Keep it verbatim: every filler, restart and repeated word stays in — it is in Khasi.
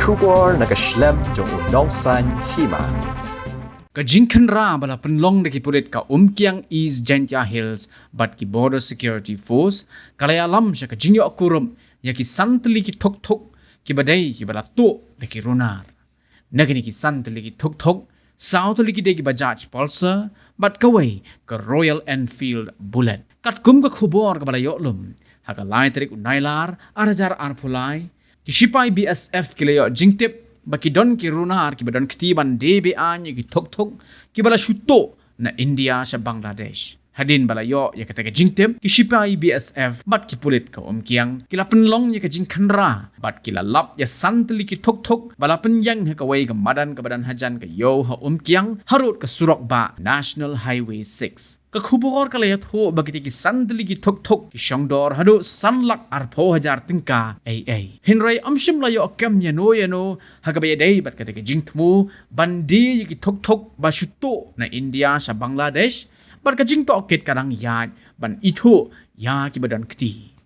Khubor na ka shlem jong u Nongsaiñ Hima. Ka jingkhynra ba la pynlong da ki pulit ka Umkiang East Jaintia Hills bad ki Border Security Force ka la ïalam sha ka jingïoh kurup ïa ki san tylli ki thuk-thuk kiba dei kiba la tuh da ki runar. Na kine ki san tylli ki thuk-thuk, saw tylli ki dei ki Bajaj Pulsar bad kawei ka Royal Enfield Bullet. Katkum ka khubor kaba la ïoh lum, ha ka lai tarik u Nailar ar hajar arphew lai, ki shipai B S F ki la ïoh jingtip ba ki don ki runar kiba don kti ban die be-aiñ ïa ki thuk-thuk kiba la shu tuh na India sha Bangladesh. Hadien ba la ïoh ïa kata ka jingtip, ki shipai B S F bad ki pulit ka Umkiang ki la pynlong ïa ka jingkhynra bad ki la lap ïa san tylli ki thuk-thuk ba la pynïeng ha kawei ka madan kaba don hajan ka ïew ha Umkiang, harud ka surok bah National Highway six. Ka khubor ka la ïathuh ba kita ki san tylli ki thuk-thuk ki shongdor haduh san lak arphew hajar tyngka ei ei. Hynrei ym shym la ïoh kem ïano ïano ha kaba ïadei bad kata ka jingthmu ban die ïa ki thuk-thuk ba shu tuh na India sha Bangladesh, bad ka jingtohkit ka dang ïaid ban ithuh ïa kiba don kti.